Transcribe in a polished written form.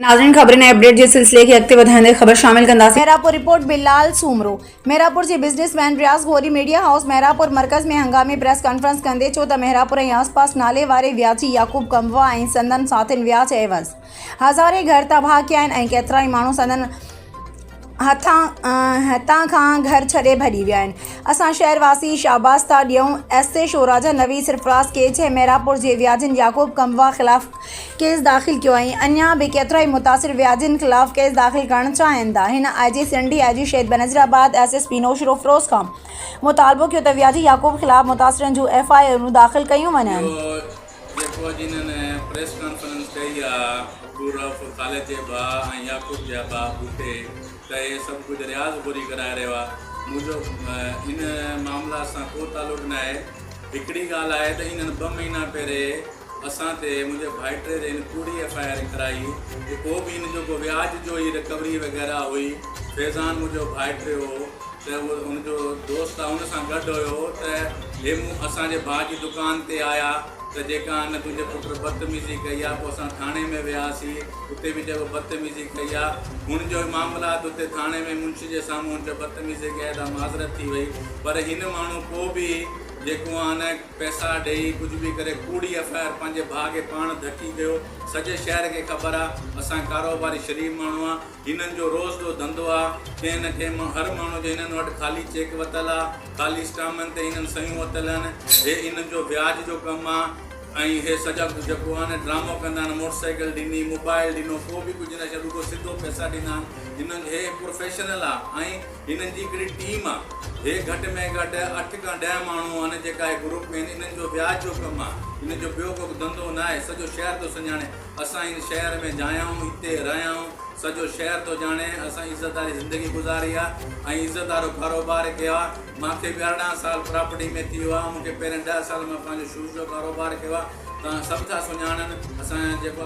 ناظرين خبرن ۽ اپڊيٽ جي سلسلي کي اڳتي وڌائيندي خبر شامل ڪنداسين. مهراپور، رپورٽ، بلال سومرو، مهراپور جي businessman Riaz Ghori media house Mehrapur مرڪز ۾ هنگامي پريس ڪانفرنس ڪندي چيو ته مهراپور ۽ آس پاس نالي واري وياجي يعقوب ڪنبوا ۽ سندن ساٿين وياج عيوض هزارين گهر تباهه ڪيا آهن ۽ ڪيترائي ماڻهو سندن هٿان هتان کان گهر ڇڏي ڀڄي ويا آهن. اسان شهر واسي شاباس ٿا ڏيون S H O Raja Naveed Sarfraz K H Mehrapur جي وياجين يعقوب ڪنبوا خلاف ڪيس داخل ڪيو ۽ اڃا به ڪيترائي متاثر وياجين خلاف ڪيس داخل ڪرڻ چاهين ٿا. هن I G Sindh D I G Shaheed Benazirabad S S P Naushahro Feroze کان مطالبو ڪيو ته وياجي يعقوب خلاف متاثرن جون ايف I آرون داخل ڪيون وڃن. اهو جيڪو اڄ هنن پريس ڪانفرنس ڪئي آ عبدالرئوف خالد جي ڀاء ۽ يعقوب جا ڀاء ٻوٽي ته اهي سڀ ڪجهه رياض غوري ڪرائي رهيو آ منهنجو ان معاملات سان ڪو تعلق ناهي هڪڙي ڳالهه آهي ته انهن ٻه مهينا پهرين اسان تي منهنجي ڀائٽي تي هن ڪوڙي ايف I R ڪرائي ڪو به هن جو ڪو وياج جو ئي رڪوري وغيره هئي فيضان منهنجو ڀائٽي هو ته اهو هن جو دوست آ ان سان گڏ هيو ته هي مون اسان جي ڀاء جي دڪان تي آيا ته جيڪا هن تنهنجي پٽ بدتميزي ڪئي آ پوء اسان ٿاڻي ۾ وياسي اتي به چيو بدتميزي ڪئي آ هن جو معاملات اتي ٿاڻي ۾ منشي جي سامهون هن چيو بدتميزي ڪئي آ ته معذرت ٿي وئي پر هن ماڻهو پوء به جيڪو آ نه پئسا ڏئي ڪجهه به ڪري ڪوڙي ايف I R پنهنجي ڀاء کي پاڻ ڌڪي ڪيو سڄي شهر کي خبر آ اسان ڪاروباري شريف ماڻهو آ هنن جو روز جو ڌنڌو آ، ڪنهن نه ڪنهن مان هر ماڻهو جو هنن وٽ خالي چيڪ وتل آ، خالي اسٽامن تي هنن صحيحون وتل آهن، هي انهن جو وياج جو ڪم آ ۽ هي سڄا جيڪو آ نه ڊرامو ڪندا آهن، موٽر سائيڪل ڏني، موبائل ڏنو، ڪو به ڪجهه نه رڳو سڌو پئسا ڏيندا آهن، هنن هي پروفيشنل آ ۽ هنن جي هڪڙي ٽيم آ، هي گهٽ ۾ گهٽ اٺ کان ڏهه ماڻهو آهن جيڪا هي گروپ ۾ آهن، انهن جو وياج جو ڪم آ، هنن جو ٻيو ڪو ڌنڌو ناهي، سڄو شهر ٿو سڃاڻي. اسان هن شهر ۾ ڄايا آهيون، هتي رهيا آهيون، سڄو شهر ٿو ڄاڻي، اسان عزت واري زندگي گذاري آهي ۽ عزت وارو ڪاروبار ڪيو آهي، مان کي به 18 سال پراپرٽي ۾ ٿي ويو آهي، مون کي پهرين 10 سال مان پنهنجو شوز جو ڪاروبار ڪيو آهي، توهان سڀ ٿا سڃاڻن، اسان جيڪو.